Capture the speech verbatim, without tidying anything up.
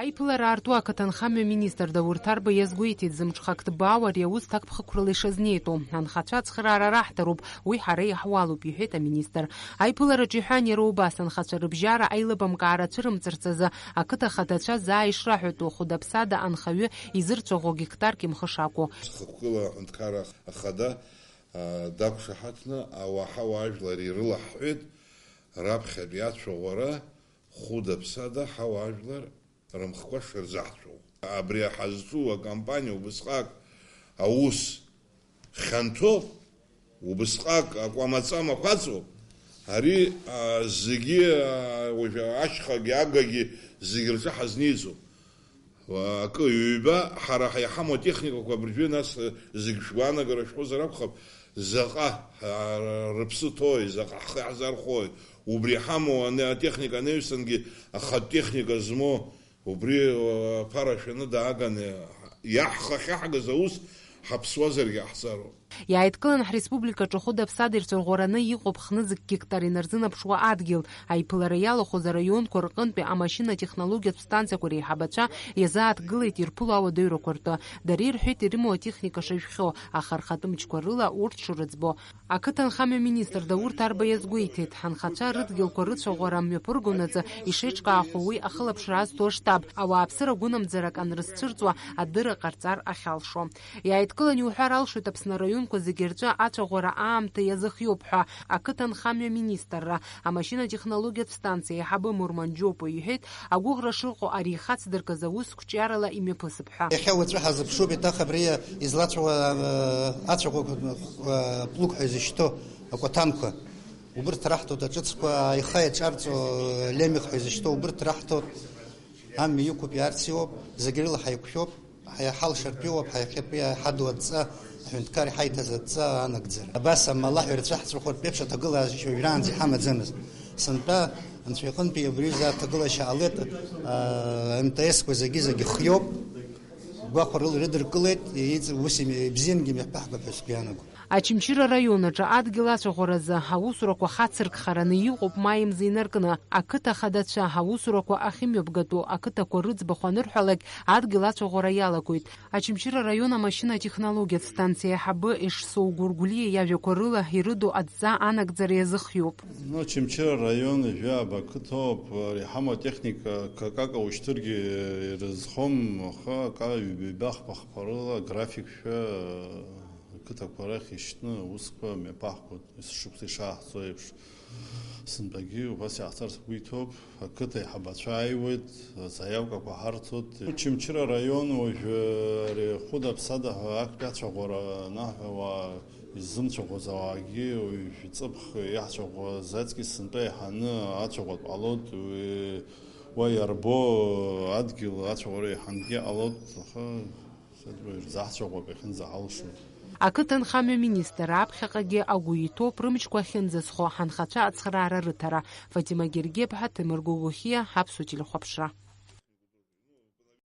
Аиԥылара аарту ақыҭанхамҩа министр Даур Ҭарба иазгәеиҭеит, зымҽхак ҭбаау ари аус ҭакԥхықәрала ишазнеитәу. Анхацәа ацхыраара раҳҭароуп, уи ҳара иаҳуалуп, иҳәеит аминистр. Аиԥылараҿы иҳәан иара убас, анхацәа рыбжьара аилыбамкаара цәырымҵырц азы ақыҭа ахадацәа заа ишраҳәатәу, хәыда-ԥсада анхаҩы изырцәаӷәо гектарк имхы шакәу. Зхықәкыла аҳәынҭқарра ахада, а, дақәшаҳаҭны ауаа ҳауаажәлар ирылаҳҳәеит раԥхьатәи ацәаӷәара хәыда-ԥсада ҳауаажәлар рымхқәа шырзаҳцәоу. Абри ҳазҿу акомпаниа убысҟак аус хьанҭоуп, убысҟак акәамаҵамақәа аҵоуп. Ари, а, зегьы, а, уажә ашьхагьы агагьы зегьы рҿы ҳазниҵоуп. Акы, ҩба, ҳара ҳа иҳамоу атехникақәа абыржәы нас, а, зегь шәгәаанагара шәҟәызар акәхап, заҟа, а, рыԥсы ҭои, заҟа ҳхы иаҳзархои, убри иҳамоу ани-, атехника анаҩсангьы ахатә техника змоу, убри, а, аԥара шәаны дааганы иаҳхахьаҳгаз аус ҳаԥсуазаргьы ҟаҳҵароуп. Иааидкылан ҳреспубликаҿы хәыда-ԥсада ирцәырӷәараны иҟоуп хнызқь гектар инарзынаԥшуа адгьыл. Аиԥылара иалахәыз араионқәа рҟынтәи амашьына-технологиатә станциақәа реиҳабацәа иазааҭгылеит ирԥыло ауадаҩрақәа ртәы. Дара ирҳәеит ирымоу атехника шажәхьоу, аха рхатәы мчқәа рыла урҭ шрыӡбо. Ақыҭанхамҩа министр Даур Ҭарба иазгәеиҭеит, ҳанхацәа рыдгьылқәа рыцәаӷәара мҩаԥырго наӡы ишеиҿкаахо уи ахылаԥшра азҭо аштаб, ауааԥсыра гәынамӡарак анрызцәырҵуа адырра ҟарҵар ахьалшо. Иааидкылан иуҳәар алшоит Аԥсны араионқәа зегьы рҿы ацәаӷәара аамҭа иазыхиоуп ҳәа. Ақыҭанхамҩа министрра амашьына-технологиатә станциа аиҳабы Мурман Џьопуа иҳәеит, агәыӷра шыҟоу ари ихацдыркыз аус қәҿиарала имҩаԥысып ҳәа. Иахьа уаҵәы ҳазыԥшуп, еиҭах абри излацәаӷәа, э, ацәаӷәақәа, э, плуг ҳәа изышьҭоу акәаҭанқәа. Убырҭ раҳҭоит, аҿыцқәа аиха иаҿарҵо лемех ҳәа изышьҭоу убырҭ раҳҭоит. Амҩа иқәуп, иаарц иоуп, зегь рыла ҳаиқәшәоуп. Ҳа-, ҳалшартә иоуп, ҳа иахьатәи ҳадоу адҵа, аҳәынҭқар иҳаиҭаз адҵа анагӡара. Абас амала ҳәа ирцәаҳҵәахуеит, ԥеиԥш аҭагылазаашьа уажәраанӡа иҳамаӡамызт. Сынтәа Анцәа иҟынтәи абри аҩыза аҭагылашьа ҟалеит, аа, М Т С-қәа зегьы-зегьы хиоуп, гәахәарыла ирыдыркылеит, иҵ-, ус ими-, ибзиангьы имҩаԥаҳгап ҳәа сгәы иаанагом. Очамчыра араион аҿы адгьыл ацәаӷәаразы аусурақәа хацыркхараны иҟоуп маи мза инаркны. Ақыҭа ахадацәа аусурақәа ахьымҩаԥгатәу ақыҭақәа рыӡбахә анырҳәалак, адгьыл ацәаӷәара иалагоит. Очамчыра араион амашьына-технологиатә станциа аиҳабы Ешсоу Гәыргәлиа иажәақәа рыла, ирыду адҵа анагӡара иазыхиоуп. Ну, Очамчыра араион жәаба ақыҭоуп, иҳамоу атехника какака ушьҭыргьы ирызхом, аха ака ҩба-ҩба хԥа-хԥа рыла графикшәа ақыҭақәа рахь ишьҭны аусқәа мҩаԥаҳгоит, есышықәса ишааҳҵо еиԥш. Сынтәагьы убас иаҳҵар сгәы иҭоуп, ақыҭа аиҳабацәа ааиуеит, заявкақәа ҳарҭоит. Очамчыра араион уажәы ари хәыда-ԥсада ҳәа актәи ацәаӷәара анаҳәауа иззымцәаӷәаз ауаагьы уажә ҵыԥх иаҳцәаӷәаз аҵкьыс сынтәа еиҳаны ацәаӷәатә ҟалоит, уи уа иарбоу адгьыл ацәаӷәара еиҳангьы ҟалоит, аха Сыдгәа ирзаҳцәаӷәап иахьынӡаҳалшо. Ақыҭанхамҩа министр аԥхьаҟагьы агәы иҭоуп рымчқәа ахьынӡазхо ҳанхацәа ацхыраара рыҭара. Фатима Гергиаԥҳа, Ҭемыр Гогохиа, Аԥсуа телехәаԥшра.